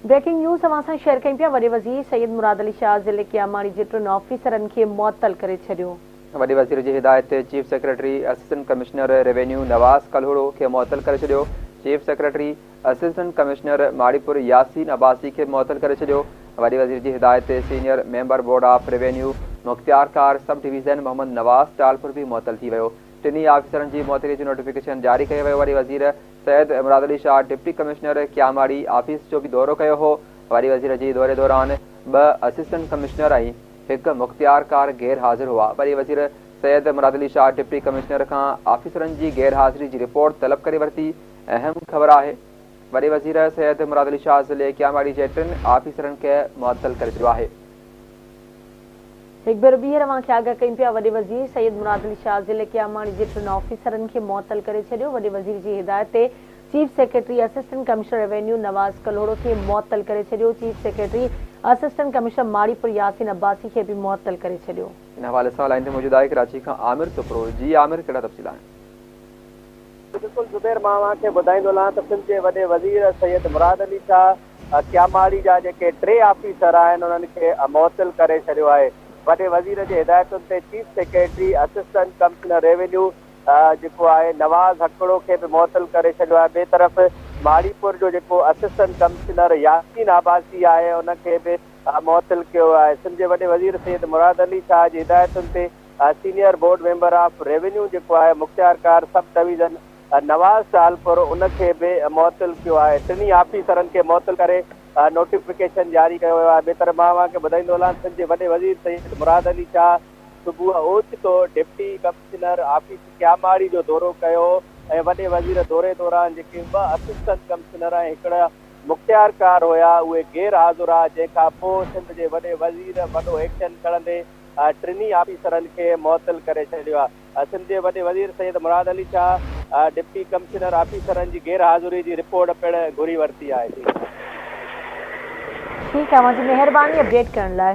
Breaking news اوهان سان share ڪيون پيا وڏي وزير سيد مراد علي شاهه ضلعي ڪياماڙي جي ٽن آفيسرن کي معطل ڪري ڇڏيو. وڏي وزير جي هدايت تي chief secretary assistant commissioner revenue Nawaz Kalhoro کي معطل ڪري ڇڏيو، chief secretary assistant commissioner Maripur Yasin Abbasi کي به معطل ڪري ڇڏيو، وڏي وزير جي هدايت تي senior member board of revenue mukhtiarkar sub division Muhammad Nawaz Talpur به معطل ٿي ويو، ٽنهي آفيسرن جي معطلي جو نوٽيفڪيشن جاري ڪيو ويو، وڏي وزير Syed Murad Ali Shah deputy commissioner Keamari office جو به دورو ڪيو هو، وڏي وزير جي دوري دوران ٻه اسسٽنٽ ڪمشنر ۽ هڪ مختيارڪار غير حاضر هئا، وڏي وزير سيد مراد علي شاهه ڊپٽي ڪمشنر کان آفيسرن جي غير حاضري جي رپورٽ طلب ڪري ورتي، اهم خبر آهي وڏي وزير سيد مراد علي شاهه ضلعي ڪياماڙي جي ٽن آفيسرن کي معطل ڪري ڇڏيو آهي. هڪ ڀيرو ٻيهر اوهان کي آگاهه ڪيون پيا وڏي وزير سيد مراد علي شاهه ضلعي ڪياماڙي جي ٽن آفيسرن کي معطل ڪري ڇڏيو وڏي وزير جي هدايت تي chief secretary assistant commissioner revenue Nawaz Kalhoro کي معطل ڪري ڇڏيو chief secretary assistant commissioner Maripur Yasin Abbasi کي به معطل ڪري ڇڏيو. ان حوالي سان لائين تي موجود آهي ڪراچي کان عامر سپرو جي عامر ڪهڙا تفصيل آهن. بلڪل زبير مان اوهان کي ٻڌائيندو هلان ته سنڌ جي وڏي وزير سيد مراد علي شاهه ڪياماڙي جا جيڪي ٽي آفيسر آهن انهن کي معطل ڪري ڇڏيو آهي. وڏي وزير جي هدايتن تي chief secretary, assistant commissioner revenue جيڪو آهي نواز هڪڙو کي به معطل ڪري ڇڏيو آهي. ٻئي طرف ماڙيپور جو جيڪو اسسٽنٽ ڪمشنر ياسين عباسي آهي ان کي به معطل ڪيو ويو آهي. سنڌ جي وڏي وزير سيد مراد علي شاهه جي هدايتن تي senior board member of revenue جيڪو آهي مختيارڪار سب ڊويزن نواز ٽالپر ان کي به معطل ڪيو آهي. ٽنهي آفيسرن کي معطل ڪري نوٽيفڪيشن جاري ڪيو ويو آهي. ٻئي طرف مان اوهان کي ٻڌائيندو هلان سنڌ جي وڏي وزير سيد مراد علي شاهه صبح اوچتو ڊپٽي ڪمشنر آفيس ڪياماڙي جو دورو ڪيو ۽ وڏي وزير دوري دوران جيڪي ٻه اسسٽنٽ ڪمشنر ۽ هڪڙا مختيارڪار هيا اهي غير حاضر هئا جنهن کان پوء سنڌ جي وڏي وزير وڏو ايڪشن کڻندي ٽنهي آفيسرن کي معطل ڪري ڇڏيو آهي. سنڌ جي وڏي وزير سيد مراد علي شاهه ڊپٽي ڪمشنر آفيسرن جي غير حاضري جي رپورٽ پڻ گهري ورتي آهي. ٺيڪ آهي اوهان جي مهرباني اپڊيٽ ڪرڻ لاء.